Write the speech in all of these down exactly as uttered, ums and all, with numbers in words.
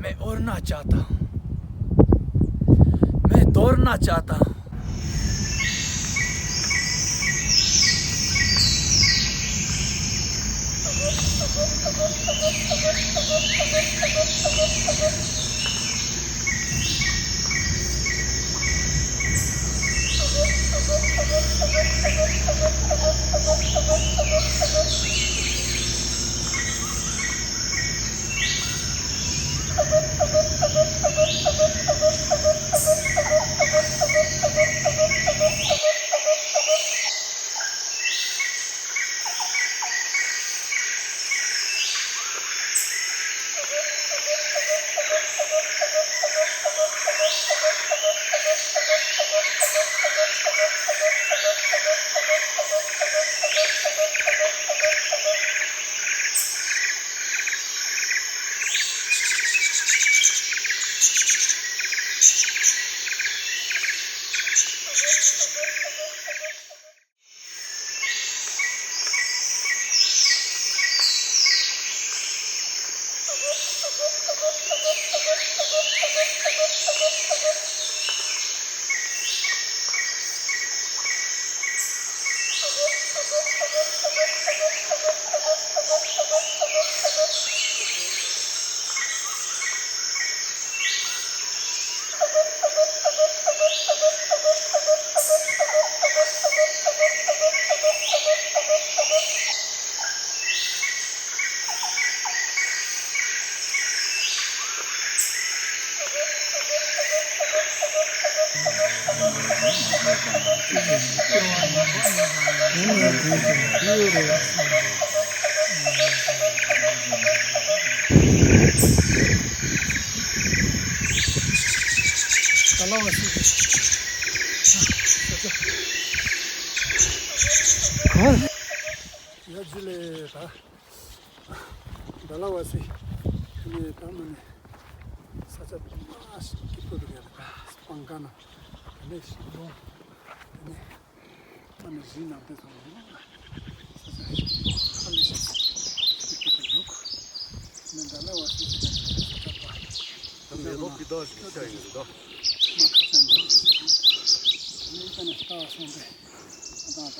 मैं उड़ना चाहता हूँ। मैं दौड़ना चाहता हूँ। ཡ་ཇུ་ལེ་ད། ཌལ་ཧོ་སི་ནས་ད་མ་ནས་ས་ཆ་མ་ཞིག་སྐྱིད་པོ་འདུག་ཡ། ད་སྤང་ཁ་ན་དེ་ནས་ཤིང་སྡོང་དེ་ནས་མ་ནས་རི་ནང་དེ་ཚོ་ཡོད། ས་ཆ་ཞིག་ཧ་ལས་ཤིང་སྐྱིད་པོ་འདུག་ནས་ཌལ་ཧོ་སི་ས་ཆ་པ་ད་མེ་ལོ་པི་ད་ཞིག་ཤ་ཡིན་འདུག་མ་ཁ་ཤ་འདུག་ནས་ད་ནས་ལྟ་བ་སོང་པས་ད་ད།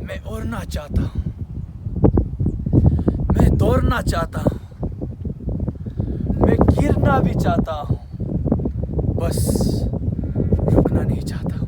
मैं उड़ना चाहता हूँ। मैं दौड़ना चाहता हूँ। मैं गिरना भी चाहता हूँ। बस रुकना नहीं चाहता हूँ।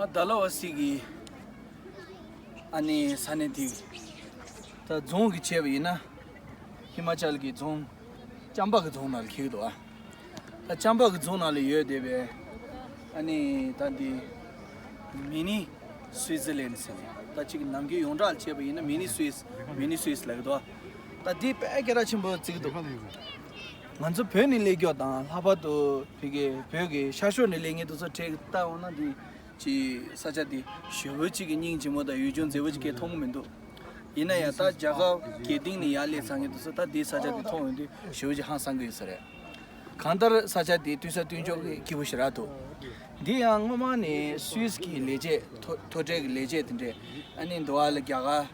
ཨ་ཌལ་ཧོ་སི་གི་ཨ་ནི་ས་གནས་དེ་ད་རྫོང་གི་བྱས་པ་ཡིན་ན་ཧི་མ་ཅལ་གྱི་རྫོང་ཅམ་པ་གི་རྫོང་ནང་ལ་འཁེལ་གྱི་འདུག་ཨ། ད་ཅམ་པ་གི་རྫོང་ནང་ལ་ཡོད་བསྡད་པའི་ཨ་ནི་ད་འདི་མི་ནི་སུའི་ཛི་ལན་ཟེར་ནས་ད་ཅིག་ནམ་རྒྱུན་ཡོངས་གྲགས་བྱས་པ་ཡིན་ན་མི་ནི་སུའིས་མི་ནི་སུའིས་ལབ་ཀྱི་འདུག་ཨ། ད་འདི་དཔེ་སྐད་གྲགས་ཆེན་པོ་བརྩི་གི་འདུག་ང་ཚོ་བོད་ནས་སླེབས་མཁན་དང་ལྷག་པར་དུ་བོད་ཀྱི་བོད་ཀྱི་ཤར་ཕྱོགས་ནས་སླེབས་མཁན་དེ་ཚོ་གྲས་ལྟ་འོང་ན་འདི་ཅིག་ས་ཆ་འདི་ཞེ་པོ་ཅིག་གི་སྙིང་རྗེ་མོ་དང་ཡུལ་ལྗོངས་མཛེས་པོ་ཅིག་གས་མཐོང་གི་མི་འདུག་ཡིན་ན་ཡང་ད་རྒྱ་གར་རྒྱལ་སྟེང་ནས་ཡར་སླེབས་ཚར་མཁན་དེ་ཚོ་ད་འདི་ས་ཆ་འདི་མཐོང་ཡོང་དུས་ཞེ་པོ་ཅིག་ཧང་སང་གི་ཡོད་ས་རེད། གང་ལྟར་ས་ཆ་འདི་ལྟོས་ས་ལྟོས་འཇོག་གི་སྐྱིད་པོ་ཞེ་དྲག་འདུག་འདི་ཡང་སྔོན་མ་ནས་སུད་སི་གི་ལས་བྱེད་མཐོ་མཐོ་གྲས་ཀྱི་ལས་བྱེད་དེ་འདྲས་ཨ་ནི་འདི་བ་ལ་རྒྱ་གར་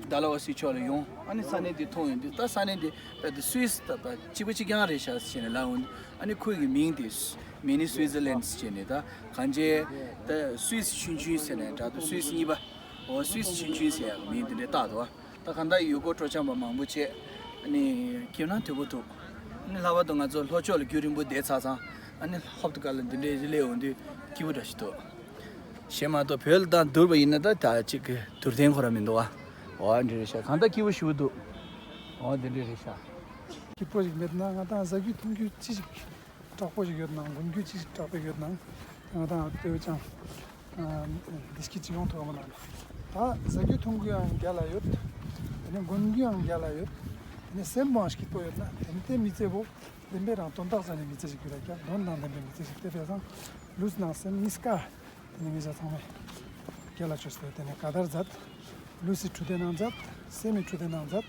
ཌལ་ཧོ་སི་ཕྱོགས་ལ་ཡོང་ཨ་ནི་ས་གནས་འདི་མཐོང་ཡོང་དུས་ད་ས་གནས་འདི་ད་འདི་སུད་སི་ད་ད་གཅིག་པ་གཅིག་རྐྱང་རེད་ཤག་ཟེར་ནས་ལབ་འོང་ཨ་ནི་ཁོའི་གི་མིང་དེ་མི་ནི་སུའི་ཛི་ལན་ཟེར་ནས་ད་གང་ཅི་ད་སུད་སི་ཆུང་ཆུང་ཟེར་ནས་འདྲ་འདུག་སུད་སི་གཉིས་པ་འོ་སུད་སི་ཆུང་ཆུང་ཟེར་ཡག་མིང་དེ་འདྲས་བཏགས་འདུག་ད་གང་ལྟར་ཡུལ་སྐོར་སྤྲོ་འཆམ་པ་མང་པོ་བྱས། ཨ་ནི་ཁྱིམ་ནང་དུས་པོ་འདུག་ཨ་ནི་ལྷག་པར་དུ་ང་ཚོ་ལྷོ་ཕྱོགས་ལ་རྒྱུན་རིང་པོ་བསྡད་ཚར་ཙང་ཨ་ནི་ཧོབ་ཏེ་ག་ལ་འདི་འདྲའི་རི་ལས་འོང་དུས་སྐྱིད་པོ་འདྲ་ཞིག་འདུག་གཞན་མ་གཏོགས་བོད་ལ་དང་བསྡུར་བ་ཡིན་ན་ད་ད་ཅིག་གི་བསྡུར་ཐེངས་ཁོ་ར་མི་འདུག་ཨ། འོ་འདི་རེད་ཤག་གང་ལྟར་སྐྱིད་པོ་ཞིག་འདུག་འོ་འདི་འདྲ་རེད་ཤག་སྐྱིད་པོ་ཞིག་མེད་ན་ང་དང་ཟ་རྒྱུ་འཐུང་རྒྱུ་ཅི་ཞིག་དྲག་པོ་ཞིག་ཡོད་ན་གོན་རྒྱུ་ཅི་ཞིག་དྲག་པོ་ཡོད་ན་ང་དང་ལྟོས་ཀྱང་བདེ་སྐྱིད་ཅིག་ཡོང་ཐུབ་པ་མ་གནང་། ད་ཟ་རྒྱུ་འཐུང་རྒྱུའང་རྒྱལ་ལ་ཡོད། དེ་ནས་གོན་རྒྱུའང་རྒྱལ་ལ་ཡོད། དེ་ནས་སེམས་པོའང་སྐྱིད་པོ་ཡོད་ན་དེ་ནས་དེ་མི་ཚེ་བོ་བདེན་པའི་རང་དོན་དག་ཅན་ནས་མི་ཚེ་ཞིག་དགོས་ལ་རྒྱལ་དོན་དང་ལྡན་པའི་མི་ཚེ་ཞིག་དེ་བས་སང་ལུས་ནང་སེམས་གཉིས་ཀ་དེ་ནས་ངེད་ཅག་ཚང་མས་རྒྱལ་ལ་ཆོས་ཟེར་དེ་ནས་ག་དར་མཛད། ལུས་སི་འཕྲོད་བསྟེན་ནང་མཛད། སེམས་མི་འཕྲོད་བསྟེན་ནང་མཛད།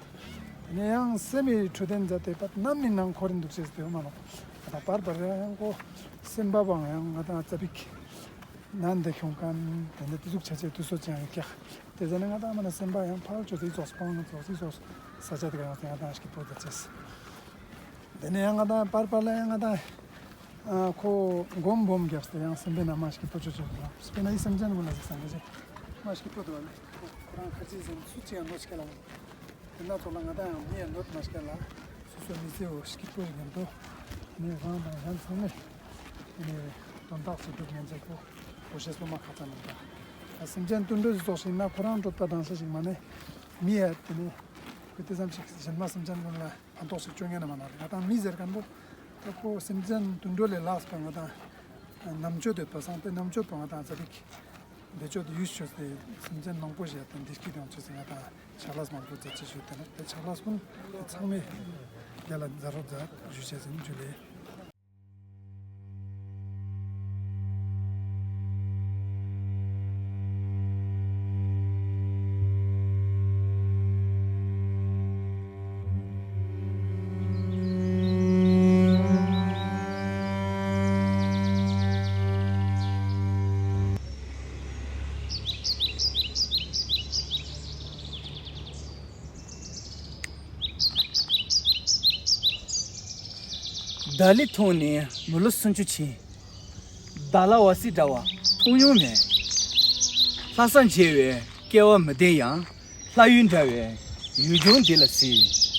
དེ་ནས་ཡང་སེམས་མི་འཕྲོད་བསྟེན་མཛད་དེ་པ་ནམ་མི་ནང་ཁོ་རིན་འདུག་ཅེས་དེ་མ་ནོ། ད་པར་པར་ཡང་ཁོ་སེམས་པ་བང་ཡང་ང་དང་རྩ་པིག་ནན་དེ་ཁྱོང་མཁན་དེ་འདྲ་དེ་ཟུག་ཆ་ཆེ་དུས་སོ་ཅན་ཡོད་ཀྱག་དེ་ཟ་ནས་ང་དང་མ་ན་སེམས་པ་ཡང་ཕར་ཆོས་སི་ཙོགས་སྤང་ཙོགས་སི་ཙོགས་ས་ཆ་དེ་ག་ཡང་ང་དང་ཞིག་པོ་དེ་ཅེས། དེ་ནས་ཡང་ང་དང་པར་པར་ལ་ཡང་ང་དང་ཨ་ཁོ་སྒོམ་སྦོམ་རྒྱབ་སྟེ་ཡང་སེམས་པའི་ནང་མ་ཞིག་གི་ཕོ་ཆོས་ཆོས་དང་སྤེ་ན་ཡི་སེམས་ཅན་ངོ་ལ་ཟིག་སང་གི་ཟེར་མ་ཞིག་གི་ཕོ་དུ་བ་ལས་ཁོ་ཁོ་རང་ཁ་ཆེ་ཟིན་སུ་ཅི་ཡང་ནོ་ཞིག་ལ་དེ་ན་ཚོ་ལ་ང་དང་ཡང་མི་ཡང་ནོ་མ་ཞིག་ལ་སོ་སོ་མི་ཚེ་འོ་ཞིག་གི་ཕོ་ཞིག་ཡང་དོ་ནས་རང་དང་གཞན་ཚང་མས་ནས་དོན་དག་ཚོ་སྒྲུབ་ངན་ཚེ་ཁོ་ཁོ་ཤེས་སོ་མ་ཁ་ཚ་མི་འདྲ་སེམས་ཅན་དུད་འགྲོ་ཟིག་ཚོགས་ཤིག་ན་ཁོ་རང་གྲོད་པ་དང་ཤ་ཞིག་མ་ནས་མི་ཡ་དེ་ནས་ཁོ་དེ་ཙམ་ཞིག་གཞན་མ་སེམས་ཅན་ཀུན་ལ་ཕན་ཐོགས་ཤིག་བཅོ་ངེས་ན་མ་ན་རེད། ང་དང་མི་ཟེར་མཁན་པོ་ད་ཁོ་སེམས་ཅན་དུད་འགྲོ་ལས་ལྷག་པ་ང་དང་རྣམ་དཔྱོད་ཡོད་པ་སང་དེ་རྣམ་དཔྱོད་པོ་ང་དང་ཙ་པིག་བདེ་སྤྱོད་དུ་ཡུལ་ཤོད་དེ་སེམས་ཅན་མང་པོ་ཞིག་དང་བདེ་སྐྱིད་ཡོང་ཆེད་ཟེར་ང་དང་ཕྱག་ལས་མང་པོ་མཛད་ཅེས་ཞུས་ཏེ་ན་དེ་ཕྱག་ལས་ཀུན་དེ་ཚང་མས་རྒྱལ་ལ་མཛད་རོགས་མཛད་ཞུ་ཆེད་ཟིན་ཇུ་ལེ། ལྡི་ལི་ཐོན་ནས་མི་ལོ་སུམ་ཅུ་ཕྱིན། ལྡི་ལི་བ་སི་འདྲ་བ་མཐོང་མྱོང་མེད། ལྷ་ས་མཇལ་བའི་སྐལ་བ་མི་ལྡན་ཡང་། ལྷ་ཡུལ་འདྲ་བའི་ཡུལ་ལྗོངས་འདི་ལ་གཟིགས།